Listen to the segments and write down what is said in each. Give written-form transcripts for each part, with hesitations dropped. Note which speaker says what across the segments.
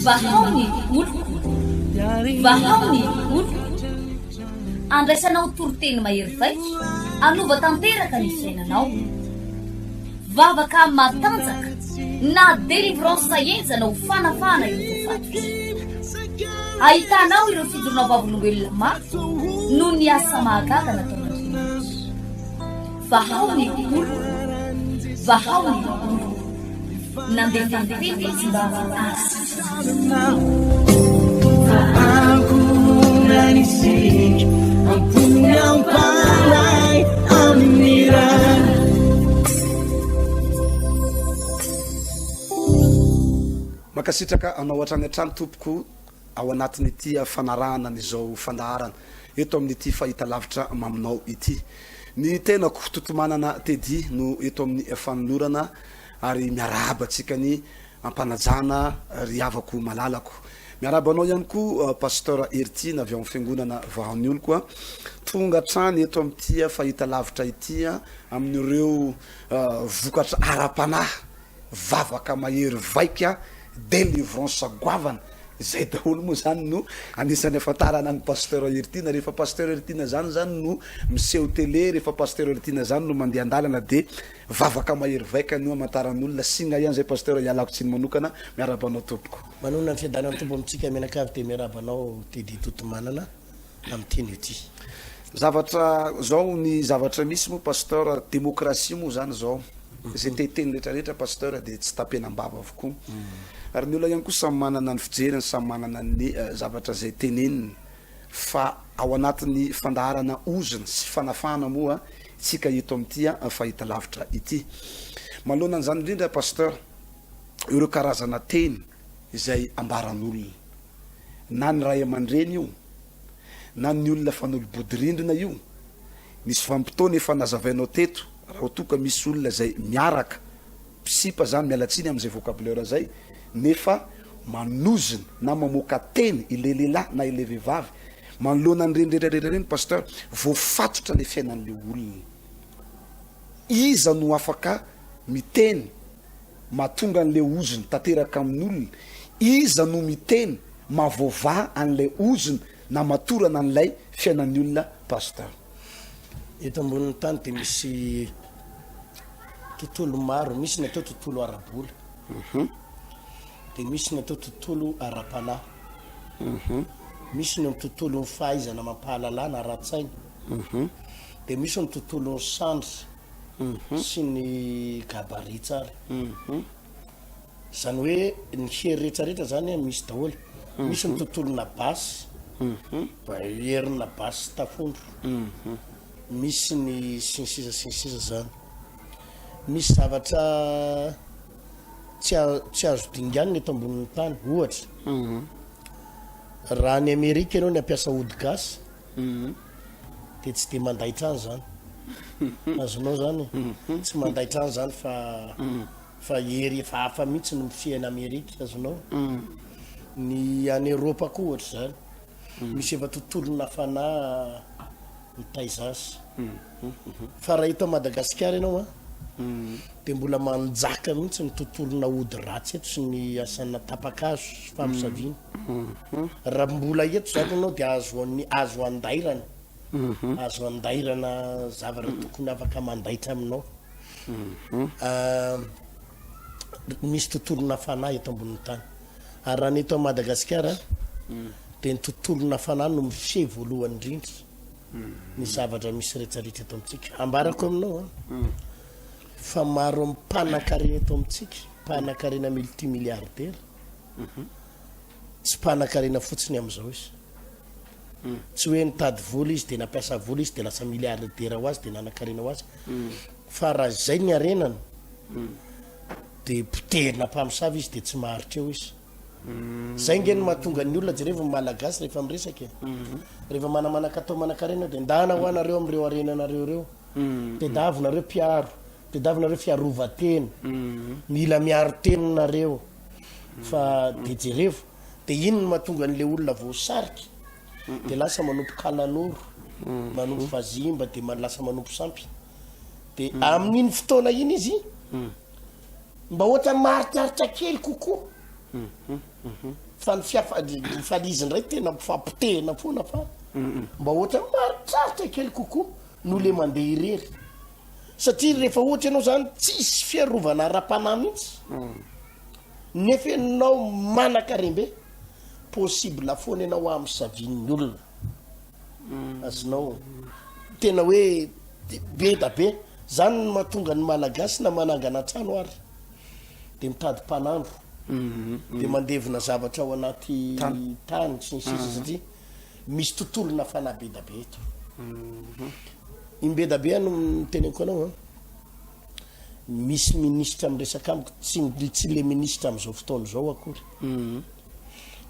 Speaker 1: Vahao ny oloko, vahao ny oloko. Andraisanao toriteny mahery vaika, hanova tanteraka ny fiainanao. Vavaka matanjaka na délivrance henjana ho fanafahana ireo voafatotra. Ahitanao ireo fijoroana vavolombelona mafy noho ny asa mahagaga nataon'Andriamanitra. Vahao ny oloko, vahao ny oloko. Nandefa ny teny izy mba hahasitrana.
Speaker 2: Mankasitraka anao hatrany hatrany tompoko ao anatin'ity fanarahana an'izao fandaharana eto amin'ity fahitalavitra maminao ity. Ny tenako Totomanana Teddy no eto amin'ny fanolorana ary miarahaba antsika ny ampanajana ry havako malalako. Miarahaba anao ihany koa Pasteur Heritiana avy ao amin'ny fiangonana Vahao ny Oloko a. Tonga hatrany eto amin'ity fahitalavitra ity amin'ireo vokatra ara-panahy, vavaka mahery vaika, délivrance goavana. Izay daholo moa zany no anisan'ny afantarana an'i Pasteur Heritiana. Rehefa Pasteur Heritiana zany zany no miseho télé, rehefa Pasteur Heritiana zany no mandeha an-dalana dia Vavaka mahery vaika no amantaran'olona, singa ihany zay Pasteur, ialako tsiny manokana, miarahaba anao tompoko.
Speaker 3: Manonona ny fiadanan'ny Tompo amintsika mianakavy dia miarahaba anao Teddy Totomanana amin'ity anio ity.
Speaker 2: Zavatra zao ny zavatra misy moa Pasteur, démocratie moa zany zao, zay te hiteny rehetra rehetra Pasteur dia tsy tapenam-bava avokoa, ary ny olona ihany koa samy manana ny fijeriny, samy manana ny zavatra zay teneniny, fa ao anatin'ny fandaharana ozona sy fanafahana moa tsika eto amin'ity fahitalavitra ity. Manoloana an'izany indrindra Pasteur, ireo karazana teny izay ambaran'olona, na ny ray aman-dreny io, na ny olona fanolo-bodirindrina io, nisy vanim-potoana efa nazavainao teto, raha toa ka misy olona izay miaraka, Mpisipa zany, miala tsiny amin'izay vocabulaire zay, nefa manozona na mamoaka teny ilay lehilahy na ilay vehivavy manoloana an'ireny rehetra rehetra ireny Pasteur, voafatotra le fiainan'le olona. Iza no afaka miteny mahatonga an'le ozona tanteraka amin'olona? Iza no miteny mahavoavaha an'ilay ozona namatorana an'ilay fiainan'ny olona Pasteur?
Speaker 3: Eto ambonin'ny tany dia misy tontolo maro, misy ny atao tontolo ara-bola, dia misy ny atao tontolo ara-panahy, misy ny tontolon'ny fahaizana amam-pahalalana ara-tsaina, dia misy ny tontolon'ny sandry sy ny gabarit tsara. Izany hoe ny hery rehetrarehetra zany misy daholo. Misy ny tontolona basy, herina basy sy tafondro. Misy ny sy ny sisa sy ny sisa zany. Misy zavatra tsy tsy azo dinganina eto ambonin'ny tany. Ohatra, raha any Amerika ianao ny hampiasa ody gasy dia tsy dia mandaitra any zany. Azonao zany e? Tsy mandaitra any zany fa fa hery efa hafa mihitsy no mifehy an'i Amerika, azonao? Ny any Eropa koa ohatr'izany. Misy efa tontolo nafana mitaiza azy. Fa raha eto Madagasikara ianao an, dia mbola manjaka mihitsy ny tontolona ody ratsy eto sy ny asana tapa-kazo sy famosaviana. Raha mbola eto izany ianao dia azo azo andairana, azo andairana zavatra tokony afaka mandaitra aminao. Misy tontolona fanahy eto ambonin'ny tany. Ary raha ny eto Madagasikara dia ny tontolona fanahy no mifehy voalohany indrindra ny zavatra misy rehetrarehetra eto amintsika. Ambarako aminao an, fa maro amin'ny mpanan-karena eto amintsika, mpanan-karena multimilliardaire, tsy mpanan-karena fotsiny amin'izao izy. Tsy hoe nitady vola izy dia nampiasa vola izy dia lasa milliardaire ho azy dia nanan-karena ho azy. Fa raha izay ny harenany dia potehina mpamosavy izy dia tsy maharitra eo izy. Zay nge no mahatonga ny olona jerevo ny malagasy rehefa miresaka e. Rehefa manamanan-katao manan-karena dia ndana hoa nareo amin'ireo harenanareo ireo. Tedavo nareo mpiaro, tedavo nareo fiarovan-tena. Mila miaro tena nareo. Fa dia jerevo, dia iny no mahatonga an'ilay olona voasarika dia lasa manompo kalanoro, manompo vazimba dia lasa manompo sampy. Dia amin'iny fotoana iny izy. Mba ohatra maharitraritra kely kokoa. Fa ny fiafa- ny falizy indray tena mifampotehina foana fa mba ohatra maharitraritra kely kokoa noho le mandeha irery. Satria rehefa ohatra ianao zany tsisy fiarovana ara-panahy mihitsy nefa ianao manan-karem-be, possible foana ianao hamisavian'ny olona. Azonao? Tena hoe be da be. Zany no mahatonga ny Malagasy na manangana trano ary de mitady mpanandro, de mandevina zavatra ao anaty tany sy ny sisa satria misy tontolona fanahy be da be eto. Imbedabe aho no miteneniko anao an, misy minisitra miresaka amiko, tsy tsy le minisitra am'izao fotoana izao akory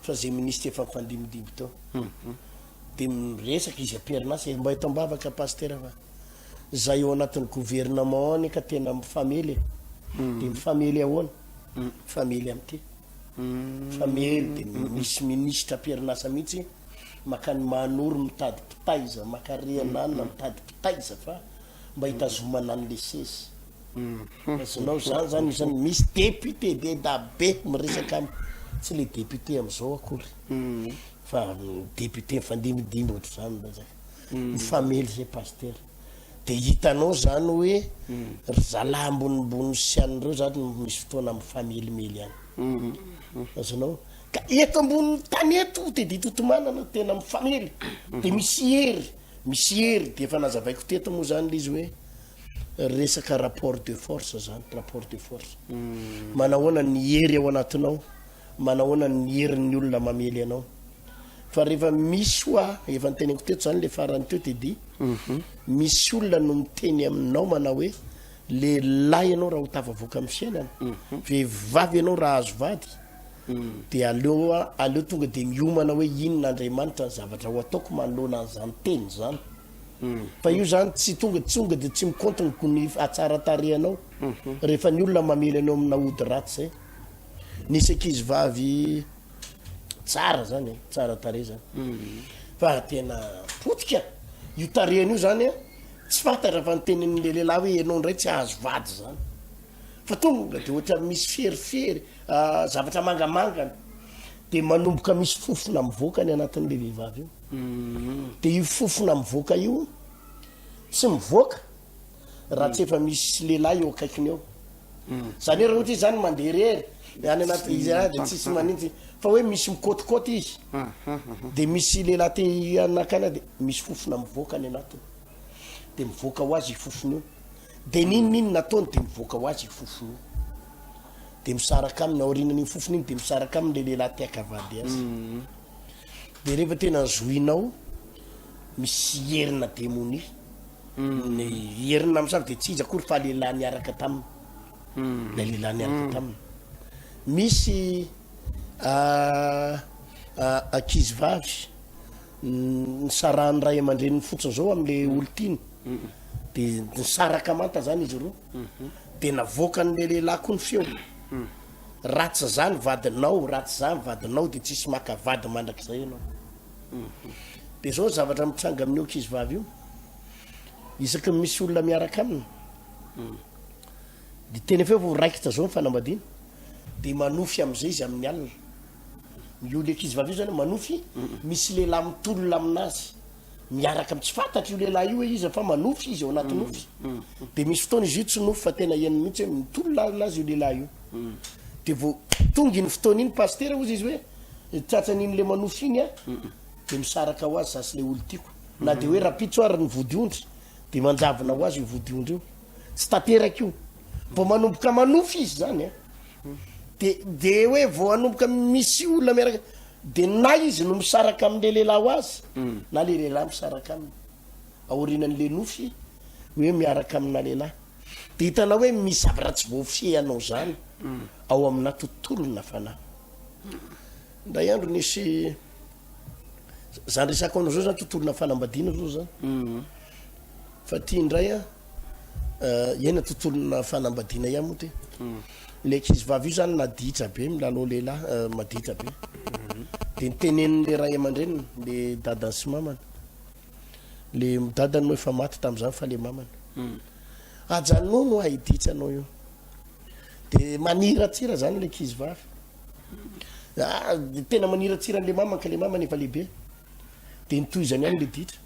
Speaker 3: fa zay minisitra efa nifandimbindimby teo. De miresaka izy am-perinasa, e mba eto am-bavaka pasitera fa za eo anatin'ny gouvernement anie ka tena mifamely e. De mifamely ahoana? Mifamely amin'ity. Mifamely de misy minisitra am-perinasa mihitsy makany Mahanoro mitady mpitaiza, maka Riananina mitady mpitaiza fa mba hitazomana an'le seza. Azonao zany zany isany misy député be da be miresaka amiko, tsy le député am'izao akory fa député mifandimbindimby ohatr'izany miresaka, mifamely zay pasitera. De hitanao zany hoe ry zalahy ambonimbony sy an'ireo zany misy fotoana mifamelimely any. Azonao? Ka eto ambonin'ny tany eto Teddy Totomanana tena mifamely, de misy hery, misy hery, de efa nazavaiko teto moa zany le izy hoe resaka rapport de force zany, rapport de force. Manahoana ny hery ao anatinao, manahoana ny herin'ny olona mamely anao. Fa rehefa misy hoa, efa niteneniko teto zany le farany teo Teddy, misy olona no miteny aminao manao hoe lehilahy ianao raha ho tafavoaka amin'ny fiainana, vehivavy ianao raha azo vady, dia aleo aleo tonga dia miomana hoe inona Andriamanitra ny zavatra ho ataoko manoloana an'izany teny izany. Fa io zany tsy tonga tonga dia tsy mi-compte ny ny hatsaran-tarehanao rehefa ny olona mamely anao amina ody ratsy zay. Nisy ankizy vavy tsara zany e, tsara tarehy zany. Fa tena potika io tarehiny io zany a, tsy fantatra fa nitenenin'le lehilahy hoe ianao indray tsy hahazo vady zany. Fa tonga de ohatran'ny misy ferifery, zavatra mangamangana, de manomboka misy fofona mivoaka any anatin'le vehivavy io. De io fofona mivoaka io tsy mivoaka raha tsy efa misy lehilahy eo akaikiny eo. Zany hoe raha ohatra izy zany mandeha irery any anaty izy any de tsisy manintsy fa hoe misy mikôtikôty izy de misy lehilahy te hanakana de misy fofona mivoaka any anatiny de mivoaka ho azy io fofona io. De n'inon'inona ataony de mivoaka ho azy io fofona io. De misaraka aminy, aorianan'iny fofona iny de misaraka aminy le lehilahy te haka vady azy. De rehefa tena zohinao, misy herina demonia. Ny herina misaraka de tsy iza akory fa lehilahy niaraka taminy. Ilay lehilahy niaraka taminy. Misy ankizy vavy nisarahan'ny ray aman-dreniny fotsiny zao am'le olon-tiany. De nisaraka manta zany izy roa. De navoakan'le lehilahy koa ny feo. Raha tsy za ny vadinao, raha tsy za ny vadinao de tsisy maka vady mandrakizay ianao. De zao ny zavatra mitranga amin'io ankizy vavy io, isaky ny misy olona miaraka aminy, de tena efa hoe raikitra zao ny fanambadiana, de manofy am'izay izy amin'ny alina. Io le ankizy vavy io zany manofy, misy lehilahy mitolona aminazy. miaraka am tsy fantatro io lehilahy io hoe iza fa manofy izy ao anaty nofy de misy fotoana izy io tsy nofy fa tena henony mihitsy hoe mitolona azy io lehilahy io de vao tonga iny fotoana iny pasitera hozy izy hoe tratran'iny le manofy iny a de misaraka ho azy za sy le olo tiako na de hoe rapitso ary ny vodiondry de manjavona ho azy io vodiondry io tsy tanteraka io vao manomboka manofy izy zany a de de hoe vao hanomboka misy olona miaraka De na izy no misaraka amle lehilahy ho azy na le lehilahy misaraka aminy aorinan'le nofy hoe miaraka amina lehilahy de hitanao hoe misy zavatra tsy voafehanao zany ao amina tontolona fanahy. Indray andro nisy zany resako anao zao zany tontolona fanambadiana zao zany fa ty indray an Eny tontolona fanambadiana ihany moa ty. Le ankizy vavy io zany naditra be milalao lehilahy maditra be. De nitenenin'le ray aman-dreniny, le dadany sy mamany. Le dadany moa efa maty tamin'izany fa le mamany. Ajanòno hoa hiditra anao io. De maniratsira zany le ankizy vavy. Ah, de tena maniratsira an'le mamany ka le mamany efa lehibe. De nitohizany ihany le ditra.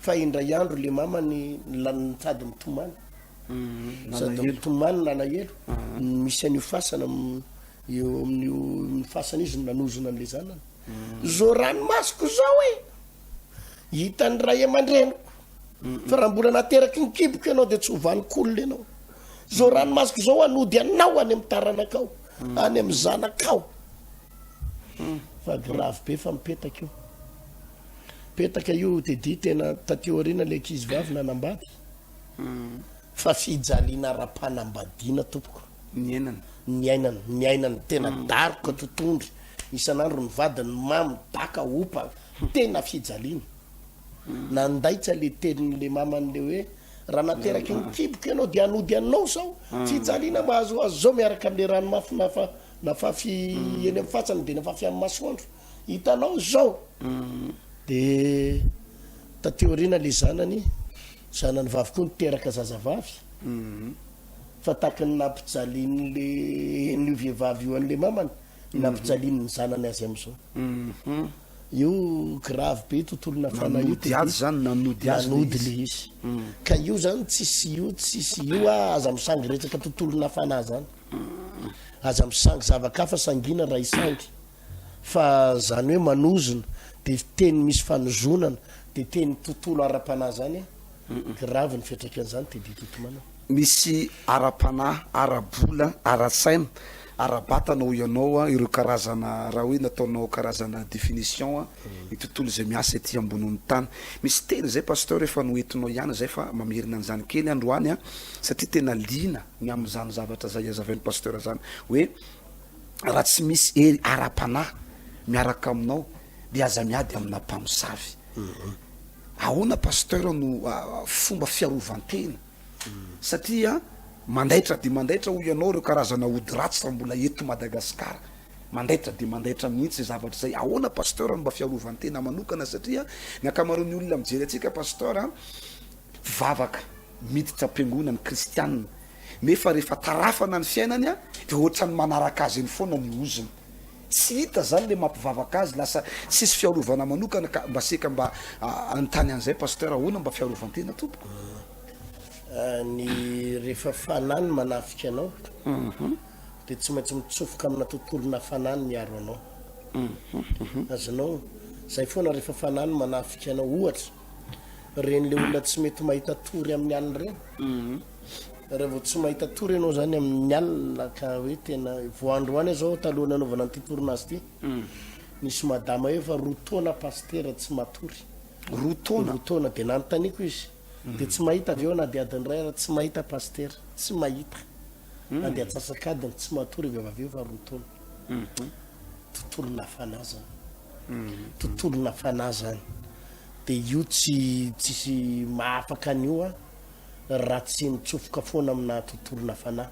Speaker 3: Fa indray andro le mamany sady mitomany. Sady mitomany nalahelo. Misy an'io fasana eo amin'io fasana izy no nanozona an'le zanany. Zao ranomasoko zao e! Hitan'ny ray aman-dreniko fa raha mbola nateraky ny kiboko ianao dia tsy ho vanon-kolona ianao. Zao ranomasoko zao hanody anao any amin'ny taranakao, any amin'ny zanakao. Fa grave be fa mipetaka io. Petaka io Teddy tena taty aoriana le ankizy vavy nanambady. Fa fijaliana ara-panambadiana tompoko.
Speaker 2: Niainana.
Speaker 3: Niainana, niainana tena daroka totondry isan'andro ny vadiny mamo, daka, opa, tena fijaliana. Nandaitsa le tenin'le mamany le hoe raha nateraky ny kiboko ianao dia hanody anao zao. Fijaliana mahazo azy zao miaraka amle rano mafy nafa nafafy eny amin'ny fatsany de nafafy amin'ny masoandro. Hitanao zao. De taty aoriana le zanany, zanany vavy koa niteraka zazavavy. Fa tahaky ny nampijalian'le an'io vehivavy io an'le mamany, nampijaliany ny zanany azy am'zao. Io grave be tontolo nafana io
Speaker 2: Nanody azy zany, nanody azy le
Speaker 3: Nanody
Speaker 2: izy.
Speaker 3: le izy. Ka io zany tsisy io tsisy io ah, aza misangy resaka tontolo nafana zany. Aza misangy zava-kafa sangina raha hisangy. Fa zany hoe manozona de teny misy fanozonana de teny tontolo ara-panahy zany ah. Grave ny fiantraikan'izany Teddy Totomana.
Speaker 2: Misy ara-panahy, ara-bola, ara-tsaina, ara-batana hoy ianao ireo karazana raha hoe nataonao karazana définition ny tontolo izay miasa ety ambonin'ny tany. Misy teny izay Pasteur efa noentinao ihany izay fa mamerina an'izany kely androany satria tena liana ny amin'izany zavatra izay hazavain'i Pasteur izany hoe raha tsy misy hery ara-panahy miaraka aminao dia aza miady amina mpamosavy. Ahoana Pasteur no fomba fiarovan-tena satria mandaitra dia mandaitra hoy ianao ireo karazana ody ratsy raha mbola eto Madagascar, mandaitra dia mandaitra mihitsy izay zavatra izay, ahoana Pasteur no mba fiarovan-tena manokana satria ny ankamaroan'ny olona mijery antsika Pasteur mpivavaka miditra am-piangonana kristianina nefa rehefa tarafana ny fiainany dia ohatran'ny manaraka azy eny foana ny ozona. Tsy hita zany le mampivavaka azy lasa tsisy fiarovana manokana ka mba seka mba anontany an'izay pasteur ahoana mba fiarovantena tompoko?
Speaker 3: Ny rehefa fanahy no manafika anao dia tsy maintsy mitsofoka amina tontolona fanahy ny miaro anao. Azonao? Zay foana rehefa fanahy no manafika anao. Ohatra, ireny le olona tsy mety mahita tory amin'ny alina ireny. Raha vao tsy mahita tory ianao zany amin'ny alina ka hoe tena vao androany aho zao talohan'ny nanaovana an'ity tournage ity nisy madama eo efa roa taona pasitera tsy matory.
Speaker 2: Roa taona?
Speaker 3: Roa taona dia nanontaniako izy dia tsy mahita avy eo na dia adiny iray ara tsy mahita pasitera, tsy mahita na dia atsasak'adiny tsy matory io vehivavy io efa roa taona. Tontolona fanahy zany. Tontolona fanahy zany. Dia io tsy tsisy mahafaka an'io an. raha tsy mitsofoka foana amina tontolona fanahy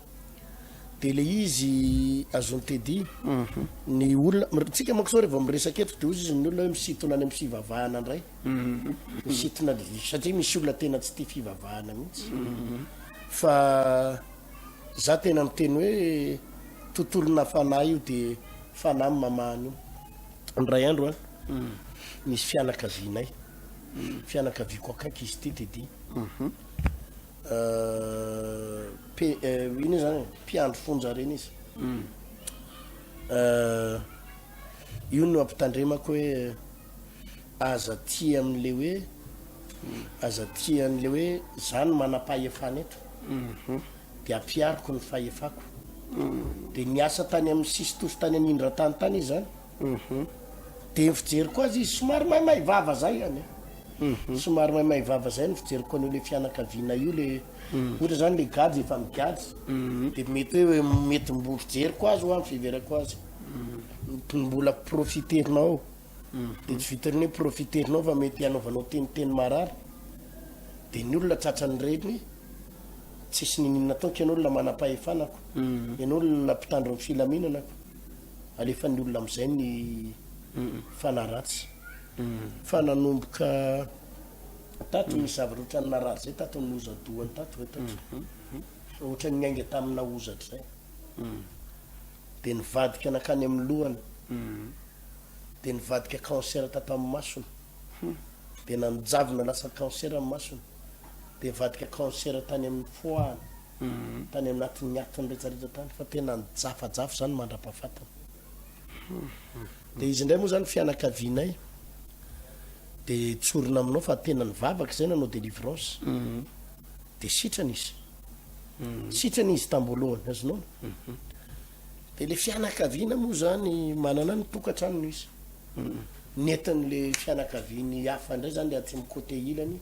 Speaker 3: de le izy azon'i Teddy ny olona tsika manko zao rehefa miresaka eto de ozy izy ny olona hoe misintona any amin'ny fivavahana indray misintona satria misy olona tena tsy tia fivavahana mihitsy fa za tena miteny hoe tontolona fanahy io de fanahy mamaha an'io indray andro an nisy fianakavianay Fianakaviako akaiky izy ity Teddy. P inona zany e? Mpiandry fonja reny izy. Io no ampitandremako hoe aza tia amin'le hoe aza tia an'le hoe za no manam-pahefana eto. De ampihariko ny fahefako. De niasa tany amin'ny sisintosy tany anindran-tany tany izy zany. Dia ny fijeriko azy izy somary maimay vava zay ihany e. Somary maimay vava zay ny fijeriko an'io le fianakaviana io le ohatra zany le gadra efa migadra de mety hoe mety mbo fijeriko azy hoa ny fiheverako azy mbola profiter-nao de tsy vitan'ny hoe profiter-nao fa mety hanaovanao teniteny marary de ny olona tratran'ireny tsisy niniana ataoko ianao olona manam-pahefana ko ianao olona mpitandro ny filaminana ko alefan'ny olona amin'izay ny fanahy ratsy fa nanomboka tato nisy zavatra ohatran'ny narary zay tato ny hoza-dohany tato ve tato ohatran'ny niainga tamina hozatra zay. Dia nivadika nankany amin'ny lohany. Dia nivadika cancer tato amin'ny masony. Dia nanjavona lasa cancer ny masony. Dia nivadika cancer tany amin'ny foie-ny. Tany anatin'ny atiny rehetra rehetra tany. Fa tena nijafajafa izany mandra-pahafatiny. Dia izy indray moa izany fianakavianay. Dia tsorina aminao fa tena nivavaka izay nanao délivrance. Dia sitrana izy. Sitrana izy tam-boalohany, azonao? Dia le fianakaviana moa zany manana ny tokantranony izy. Nentin'le fianakaviany hafa indray zany le atsy amin'ny côté ilany,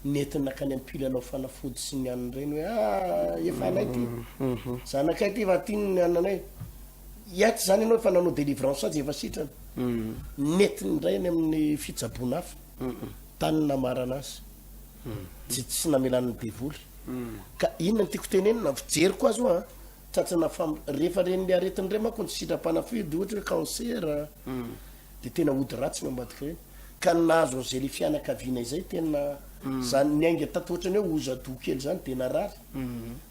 Speaker 3: nentiny nankany amin'ny mpilalao fanafody sy ny aniny ireny hoe ah efa anay ty, zanakay ty fa ty ny ananay. Hiaty zany ianao efa nanao délivrance azy efa sitrana. Nentiny indray any amin'ny fitsaboana hafa, tany no namarana azy. Tsy tsy namelany ny devoly. Ka inona no tiako tenenina, fijeriko azy hoa an, tratrana fam, rehefa ren'ny aretina ireny manko ny sitram-panafody ohatra hoe cancer, de tena ody ratsy no ambadika ireny. Ka ny nahazo an'izay le fianakaviana izay tena zany niainga tato ohatrany hoe hoza-doha kely zany de narary,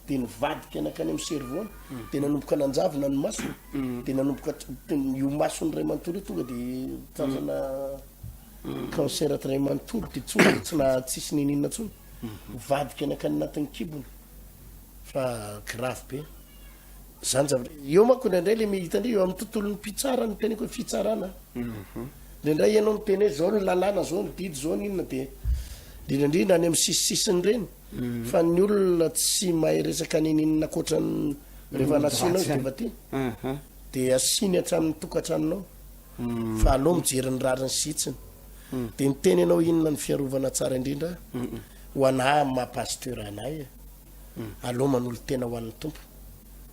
Speaker 3: de nivadika nankany amin'ny cerveau-ny, de nanomboka nanjavona ny masony, de nanomboka io masony iray manontolo io tonga de tratrana Cancer tray manontolo de tonga de tsy na tsisy nininona tsony mivadika nankany anatin'ny kibony fa grave be zany zavatra eo manko indraindray le hitandre eo amin'ny tontolon'ny mpitsara no teneko hoe fitsarana indraindray ianao miteny hoe zao ny lalàna zao ny didy zao ny inona de indrindrandrindra any amin'ny sisisisiny ireny fa ny olona tsy mahay resaka nininona ankoatran'ny rehefa nasianao izy de efa ty de asiany hatramin'ny tokantranonao Fa aleo mijery ny rariny sy hitsiny. Dia niteny ianao inona ny fiarovana tsara indrindra ho anah amin'ny maha pasteur anay e. Aleo manolo-tena ho an'ny Tompo.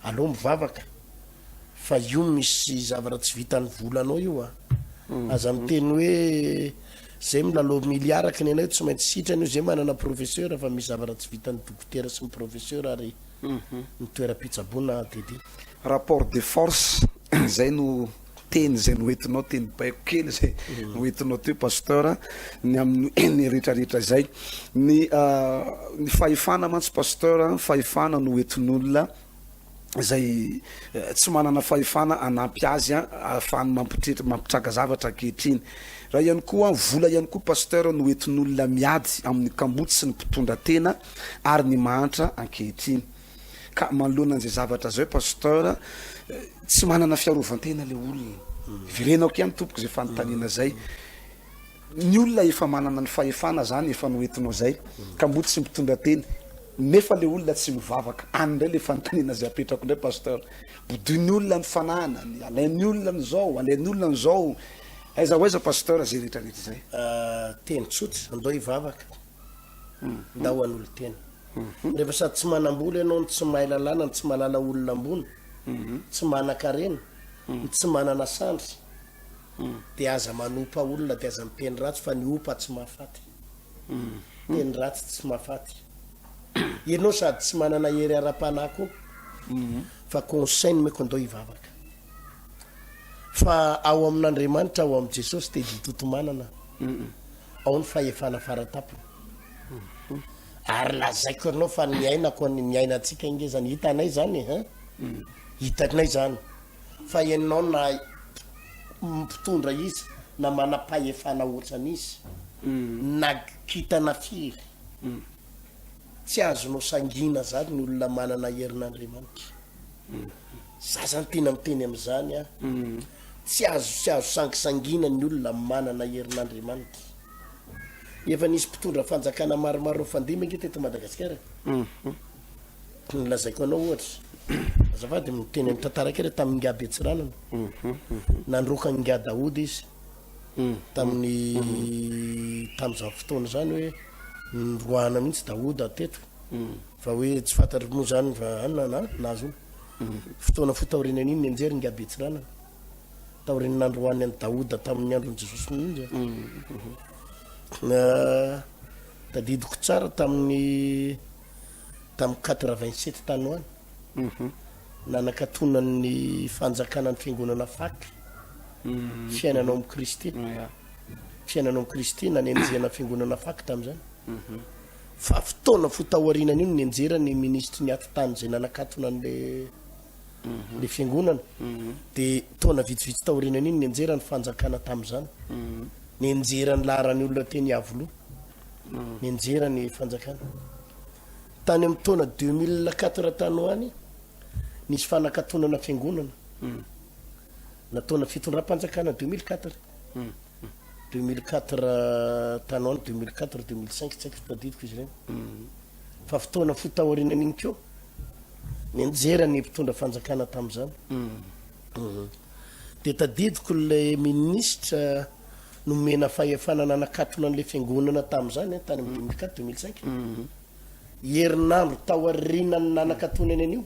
Speaker 3: Aleo mivavaka fa io misy zavatra tsy vitan'ny volanao io a. Aza miteny hoe zay milalao milliard kny anay tsy maintsy sitrana io, zay manana professeur fa misy zavatra tsy vitan'ny dokotera sy ny professeur ary ny toeram-pitsaboana Teddy.
Speaker 2: Rapport de force Zay no teny izay noentinao, teny baiko kely izay noentinao teo Pasteur, ny amin'ny rehetra rehetra izay. Ny ny fahefana mantsy Pasteur, fahefana no entin'olona izay tsy manana fahefana hanampy azy ahafahany mampitritra mampitraka zavatra ankehitriny. Raha ihany koa vola ihany koa Pasteur no entin'olona miady amin'ny kamboty sy ny mpitondra tena ary ny mahantra ankehitriny. Ka manoloana an'izay zavatra zay Pasteur, tsy manana fiarovan-tena le olona. Iverenako ihany tompoko zay fanontaniana zay. Ny olona efa manana ny fahefana zany efa noentinao zay, ka mody tsy mitondra teny, nefa le olona tsy mivavaka. Any indray le fanontaniana zay apetrako indray Pasteur. Bodoin'ny olona ny fananany, alain'ny olona ny zao, alain'ny olona ny zao. Aiza ho aiza Pasteur zay rehetra rehetra zay?
Speaker 3: Teny tsotra, andao hivavaka. Ndao hanolo-tena. Rehefa sady tsy manam-bola ianao no tsy mahay lalàna no tsy mahalala olona ambony, tsy manan-karena, no tsy manana sandry, dia aza manompa olona dia aza miteny ratsy fa ny ompa tsy mahafaty. Teny ratsy tsy mahafaty. Ianao sady tsy manana hery ara-panahy koa fa conseil nomeko andao hivavaka. Fa ao amin'Andriamanitra, ao amin'i Jesosy dia hitotomanana. Ao ny fahefana faratapony. Ary lazaiko anao fa ny ainako ny niainantsika ange zany hitanay zany e hein. Hitanay zany fa ianao na mpitondra iza na manam-pahefana ohatran'iza na kintana firy tsy azonao sangiana zany ny olona manana herin'Andriamanitra. Za zany tena miteny amizany a. Tsy azo tsy azo sangisangiana ny olona manana herin'Andriamanitra. Efa nisy mpitondra fanjakana maromaro nifandimby ange teto Madagasikara e. Ny lazaiko anao ohatra, azafady miteny amin'ny tantara kely tamin'ny Ingahy Betsiranana. Nandroaka an'i Ingahy Daoud izy tamin'ny tamin'izany fotoana izany hoe noroahana mihitsy Daoud teto. Fa hoe tsy fantatro moa izany fa anona na nahazoana. Fotoana fohy taorianan'iny nianjera Ingahy Betsiranana. Taorian'ny nandroahany an'i Daoda tamin'ny andron'i Jesosy mihitsy. Tadidiko tsara tamin'ny tamin'ny 87 tany ho any. Nanakatonan'ny fanjakana ny fiangonana fac. Fiainana ao amin'i Kristy. Fiainana ao amin'i Kristy nanenjehana fiangonana fac tamin'izany. Fa fotoana fohy taorianan'io no nianjera ny minisitry ny atitany izay nanakatona an'le. le fiangonana de taona vitsivitsy taorianan'iny nianjera ny fanjakana tamin'izany. Nianjera ny laharan'ny olona teny Iavoloha. Nianjera ny fanjakana. Tany amin'ny taona 2004 tany ho any, nisy fanakatonana fiangonana. Nataona fitondram-panjakana 2004. 2004 tany ho any, 2004, 2005, tsy haiko tsy tadidiko izy ireny. Fa fotoana fohy taorianan'iny koa, nianjera ny mpitondra fanjakana tamin'izany. Dia tadidiko ilay minisitra nomena fahefana nanakatona an'ilay fiangonana tamin'izany, tany amin'ny 2004, 2005. Herinandro taorianan'ny nanakatonany an'io,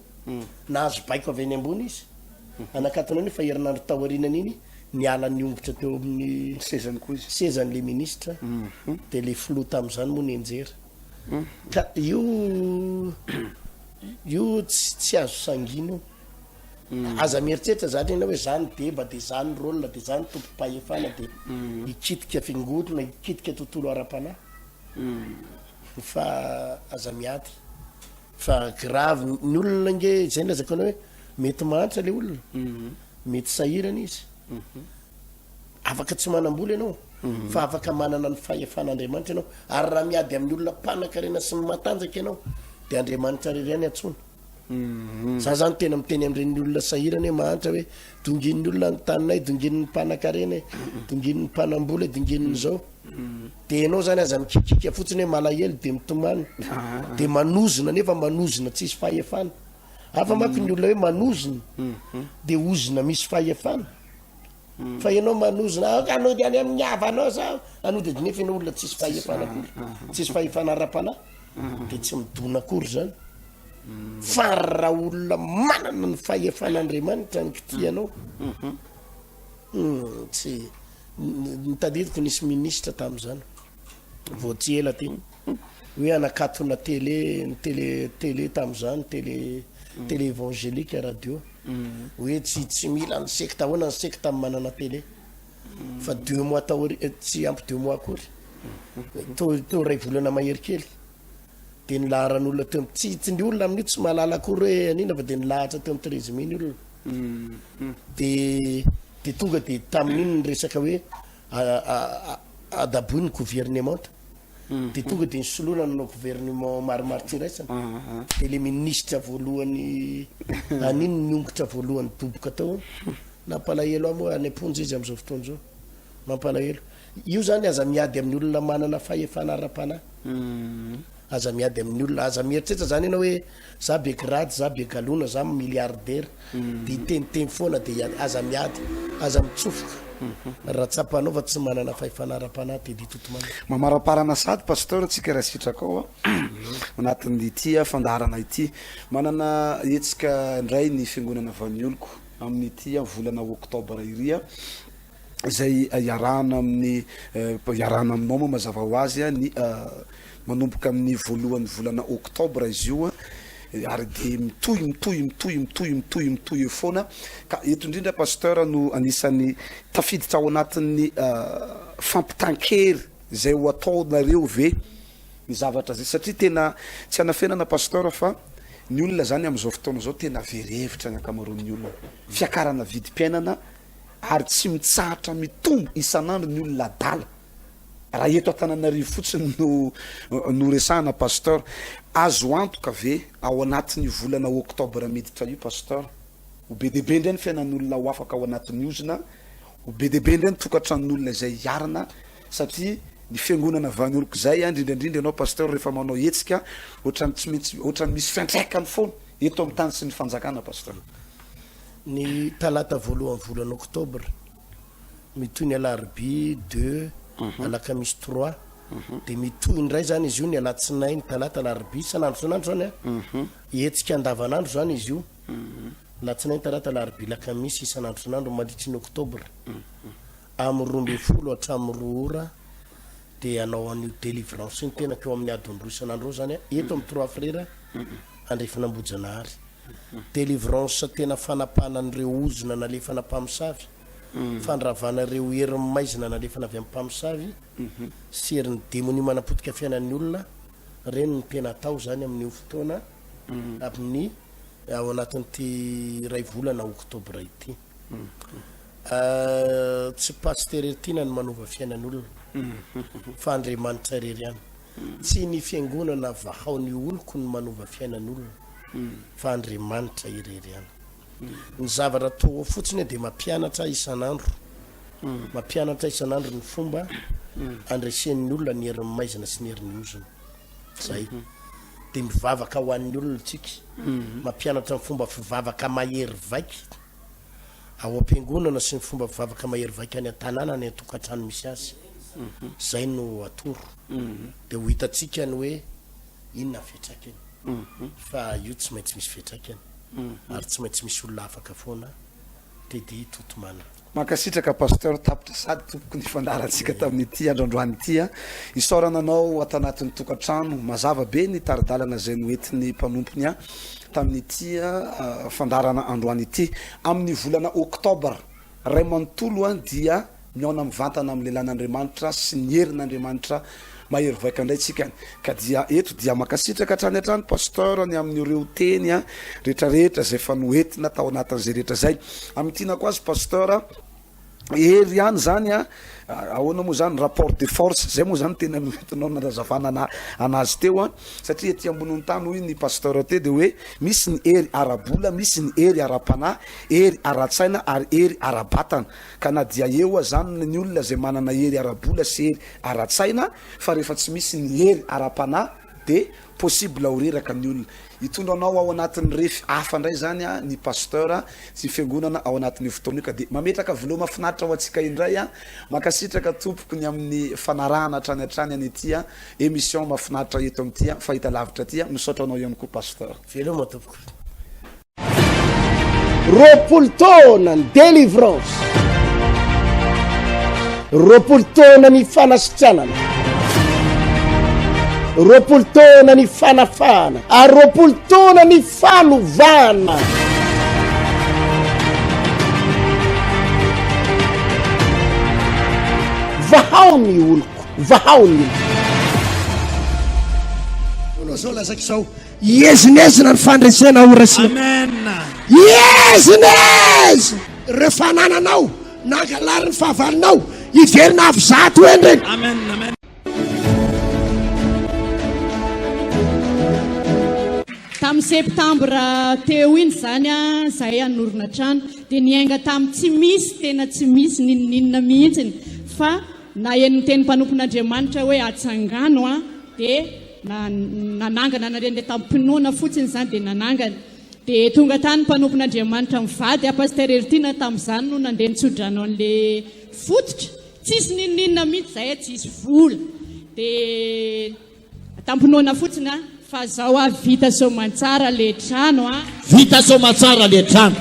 Speaker 3: nahazo baiko avy any ambony izy hanakatona an'io fa herinandro taorianan'iny niala niongotra teo amin'ny
Speaker 2: Sezany koa izy.
Speaker 3: sezany ilay minisitra, dia ilay filoha tamin'izany moa nianjera. Ka io io tsy tsy azo sangiana io. Aza mieritreritra zany ianao hoe za ny deba de za ny rôle de za ny tompom-pahefana de hikitika fiangonana, hikitika tontolo ara-panahy. Fa aza miady fa grave ny olona ange zay ny lazaiko anao hoe mety mahantra le olona, mety sahirana izy. Afaka tsy manam-bola ianao fa afaka manana ny fahefan'Andriamanitra ianao ary raha miady amin'ny olona mpanankarena sy ny matanjaka ianao de Andriamanitra irery ihany antsoina. Za zany tena miteny amin'ireny olona sahirana hoe mahantra hoe dongin'ny olona ny taninay, dongin'ny mpanankarena e, dongin'ny mpanambola e, dongin'izao. De ianao zany aza mikikika fotsiny hoe malahelo de mitomany de manozona nefa manozona tsisy fahefana. Hafa manko ny olona hoe manozona de ozona misy fahefana. Fa ianao manozona aoka hanody any amin'ny havanao zaho, hanody ady nefa ianao olona tsisy fahefana akory, tsisy fahefana ara-panahy de tsy midona akory zany. Fa raha olona manana ny fahefan'Andriamanitra ny kitihanao, tsy ny tadidiko nisy ministra tamin'izany vao tsy ela ty hoe hanakatona télé ny télé télé tamin'izany télé télé évangélique radio hoe tsy tsy mila ny secte ahoana ny secte manana télé fa deux mois taori tsy ampy deux mois akory to to iray volana mahery kely de nilaharan'olona teo am tsy tsy ny olona amin'io tsy mahalala akory hoe anina fa de nilahatra teo am treize mai ny olona de de tonga de tamin'iny ny resaka hoe adaboy ny gouvernemanta de tonga de nisoloana nanao gouvernement maromaro tsy iraisana de le ministra voalohany an'iny niongotra voalohany doboka tao nampalahelo ahy moa any am-ponja izy am'izao fotoana izao mampalahelo io zany aza miady amin'ny olona manana fahefana ara-panahy aza miady amin'ny olona aza mieritreritra zany ianao hoe za be grade za be galona za milliardaire de hiteniteny foana de hiady aza miady aza mitsofoka raha tsapanao fa tsy manana fahefana ara-panahy de ditotomana
Speaker 2: Mamaraparana sady Pasteur tsika raha sitrakao a anatin'ity fandaharana ity. Manana hetsika indray ny fiangonana Vanioloko amin'ity volana oktobra iry izay iarahana amin'ny iarahana aminao moa mazava ho azy ny manomboka amin'ny voalohan'ny volana oktobra izy io ary dia mitohy mitohy mitohy mitohy mitohy mitohy eo foana ka eto indrindra pasteur no anisan'ny tafiditra ao anatin'ny fampitan-kery izay ho ataonareo ve ny zavatra zay satria tena tsy anafenana pasteur fa ny olona zany amin'izao fotoana izao tena very hevitra ny ankamaroan'ny olona fiakarana vidim-piainana ary tsy mitsahatra mitombo isan'andro ny olona adala Raha eto Antananarivo fotsiny no no resahana Pasteur, azo antoka ve ao anatin'io volana octobre miditra io Pasteur, ho be dia be indray ny fiainan'olona ho afaka ao anatin'ny ozona, ho be dia be indray ny tokantranon'olona izay hiarina satria ny fiangonana Vanioloko izay indrindra indrindra ianao Pasteur rehefa manao hetsika ohatran'ny tsy maintsy ohatran'ny misy fiantraikany foana eto amin'ny tany sy ny fanjakana Pasteur.
Speaker 3: Ny talata voalohan'ny volana octobre Mitohy ny alarobia deux, alakamisy trois, dia mitohy indray zany izy io ny alatsinainy, talata, alarobia, isan'andro isan'andro zany an, hetsika andavanandro zany izy io, alatsinainy, talata, alarobia, alakamisy, isan'andro isan'andro mandritry ny octobre, amin'ny 12 hatramin'ny roa ora dia hanao an'io délivrance io ny tenako eo amin'ny adiny roa isan'andro eo zany an, eto amin'ny Trois Frères Andrefan'Ambohijanahary. Délivrance tena fanapahana an'ireo ozona nalefana mpamosavy. Fandravana ireo herin'ny maizina nalefana avy amin'ny mpamosavy sy herin'ny demonia manapotika fiainan'ny olona, ireny no tena atao izany amin'io fotoana amin'ny. Ao anatin'ity iray volana oktobra ity. Tsy Pasitera Heritiana no manova fiainan'olona fa Andriamanitra irery ihany. Tsy ny fiangonana vahao ny oloko no manova fiainan'olona fa Andriamanitra irery ihany. Ny zavatra atao ao fotsiny dia mampianatra isan'andro, mampianatra isan'andro ny fomba andresen'ny olona ny herin'ny maizina sy ny herin'ny ozona. Zay. Dia mivavaka ho an'ny olona tsika, mampianatra ny fomba fivavaka mahery vaika ao am-piangonana sy ny fomba fivavaka mahery vaika any an-tanàna, any an-tokantrano misy azy. Zay no atoro. Dia ho hitantsika ny hoe inona ny fiantraikany. Fa io tsy maintsy misy fiantraikany. Ary tsy maintsy misy olona afaka foana Teddy Totomana.
Speaker 2: Mankasitraka Pasteur, tapitra sady tompoko ny fandaharantsika tamin'ity andro androany ity a. Isaorana anao ato anatin'ny tokantrano, mazava be ny tari-dalana izay noentin'ny mpanompony ahy tamin'ity fandaharana androany ity. Amin'ny volana oktobra ray manontolo dia Mihaona mivantana amin'ny lelan'Andriamanitra sy ny herin'Andriamanitra mahery vaika indray tsika ka dia eto dia mankasitraka hatrany hatrany Pasteur ny amin'ireo teny rehetra rehetra izay efa noentina tao anatin'izay rehetra izay. Amin'ny tianako azy Pasteur hery ihany zany a, ahoana moa zany rapport de force zay moa zany tena noentinao nanazavana anazy teo a, satria ety ambonin'ny tany hoy ny Pasteur teo de hoe misy ny hery ara-bola, misy ny hery ara-panahy, hery ara-tsaina ary hery ara-batana. Ka na dia eo azany ny olona izay manana hery ara-bola sy hery ara-tsaina fa rehefa tsy misy ny hery ara-panahy de possible ho reraka ny olona. Hitondra anao ao anatin'ny refy hafa indray izany ny pasteur sy ny fiangonana ao anatin'io fotoana io ka de mametraka vilao mahafinaritra ho antsika indray an. Mankasitraka tompoko ny amin'ny fanarahana hatrany hatrany an'ity émission mahafinaritra eto amin'ity fahitalavitra ity. Misaotra anao ihany koa pasteur.
Speaker 3: Veloma tompoko. 20 taona ny délivrance, 20 taona ny fanasitranana, 20 taona ny fanafahana ary 20 taona ny fanovana. Vahao ny oloko, vahao ny oloko.
Speaker 4: Zao lazaiko zao, Hiezinezina ny fandresena ho raisina.
Speaker 5: Amen.
Speaker 4: Hiezinezina ireo fanananao nangalarin'ny fahavalonao hiverina avy zato endriny.
Speaker 5: Amen. Amen.
Speaker 6: Tamin'ny septambra teo iny izany izahay hanorina trano dia niainga tamin'ny tsy misy, tena tsy misy n'inon'inona mihitsiny fa Naheno ny tenin'ny mpanompon'Andriamanitra hoe atsangano an, dia nanangana anareo ilay tamim-pinoana fotsiny izany dia nanangana. Dia tonga tany ny mpanompon'Andriamanitra mivady, Pasteur Heritiana tamin'izany no nandeha nitsodrano an'ilay fototra, tsisy n'inon'inona mihitsy izahay, tsisy vola. Dia. Tampinoana fotsiny a! Fa zao a vita soamantsara le trano a!
Speaker 7: Vita soamantsara le trano.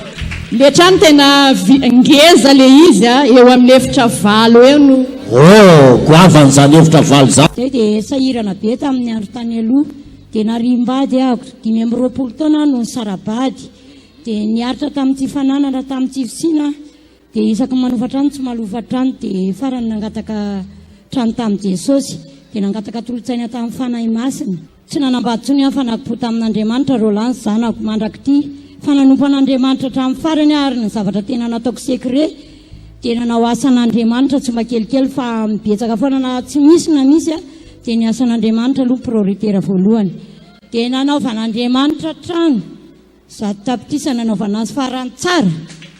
Speaker 6: Le trano tena ngeza le izy a, eo amin'ny efitra valo eo no.
Speaker 7: Oh, goavana izany efitra valo izany.
Speaker 8: Zay dia sahirana be tamin'ny andro tany aloha. Dia nariam-bady aho, 25 taona aho no nisara-bady. Dia niaritra tamin'ny tsy fananana, tamin'ny tsy fisiana aho. Dia isaky ny manofa trano tsy malofa trano dia farany nangataka trano tamin'i Jesosy dia nangataka tolo-tsaina tamin'ny Fanahy Masina. Tsy nanambady intsony aho fa nakim-po tamin'Andriamanitra Roland zanako mandrak'ity fa nanompo an'Andriamanitra hatramin'ny farany aho ary ny zavatra tena nataoko secret dia nanao asan'Andriamanitra tsy mba kelikely fa betsaka foana na tsy misy na misy dia ny asan'Andriamanitra aloha prioritaire voalohany dia nanaovan'Andriamanitra trano Zato tapitrisa nanaovana azy farany tsara.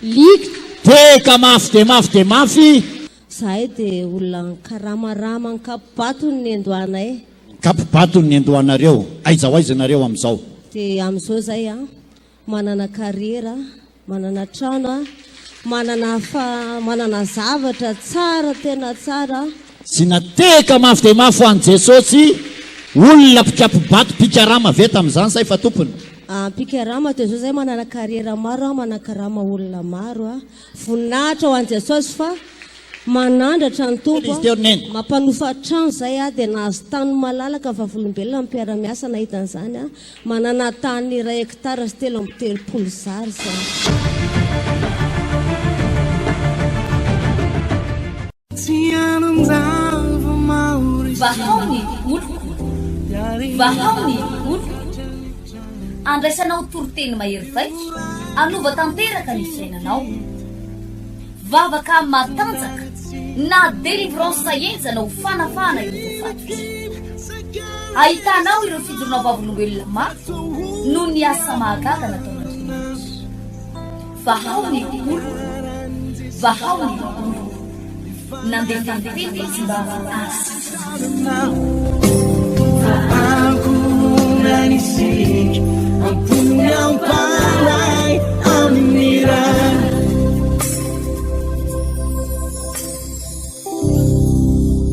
Speaker 8: Ligue.
Speaker 7: Teka mafy dia mafy dia mafy.
Speaker 9: Zahay dia olona nikaramarama nikapo-bato ny nendoanay.
Speaker 7: Nikapo-bato ny nendoanareo. Aiza ho aiza nareo amin'izao?
Speaker 9: Dia amin'izao zay an, manana carrière, manana trano an, manana fa manana zavatra tsara tena tsara.
Speaker 7: Tsy natehaka mafy dia mafy ho an'i Jesosy, olona mpikapo-bato mpikarama ve tamin'izany sa efa tompony?
Speaker 9: Mpikarama teo zao zay manana carrière maro a, manakarama olona maro a. Voninahitra ho an'i Jesosy fa manandratra ny Tompo a. Mampanofa trano zay a, dia nahazo tany malalaka vavolombelona ny mpiara-miasa nahita an'izany a. Manana tany iray hectare sy 33 zary zay.
Speaker 1: Vahao ny oloko, vahao ny oloko. Andraisanao toriteny mahery vaika, hanova tanteraka ny fiainanao. Vavaka matanjaka na délivrance henjana ho fanafahana ireo voafatotra. Ahitanao ireo fijoroana vavolombelona maro noho ny asa mahagaga nataon'Andriamanitra. Vahao ny oloko, vahao ny oloko. Nandefa ny teny izy mba hahasitrana.
Speaker 5: Ankohonana isika.